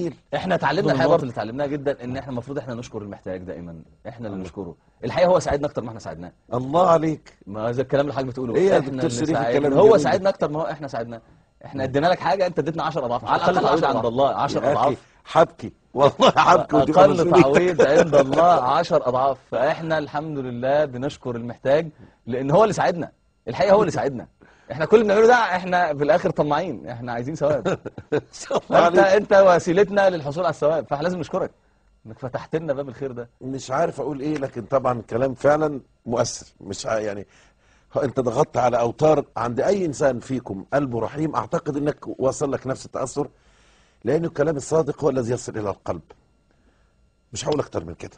جميل. احنا اتعلمنا الحقيقة برضه، اللي اتعلمناها جدا ان احنا المفروض احنا نشكر المحتاج دائما، احنا اللي نشكره. الحقيقة هو ساعدنا اكتر ما احنا ساعدناه. الله عليك، ما زي الكلام اللي حضرتك بتقوله. ايه يا دكتور شريف الكلام؟ هو ساعدنا اكتر ما هو احنا ساعدناه. احنا ادينا لك حاجة، انت اديتنا 10 اضعاف، على الاقل تعويض عند الله 10 اضعاف. حبكي والله حبكي، اقل تعويض عند الله 10 اضعاف. فاحنا الحمد لله بنشكر المحتاج لان هو اللي ساعدنا. الحقيقة هو اللي ساعدنا. احنا كل اللي بنعمله ده احنا في الاخر طماعين، احنا عايزين ثواب. انت وسيلتنا للحصول على الثواب، فاحنا لازم نشكرك انك فتحت لنا باب الخير ده. مش عارف اقول ايه، لكن طبعا كلام فعلا مؤثر. مش يعني انت ضغطت على اوتار عند اي انسان فيكم قلبه رحيم، اعتقد انك وصل لك نفس التاثر، لان الكلام الصادق هو الذي يصل الى القلب. مش هقول اكتر من كده.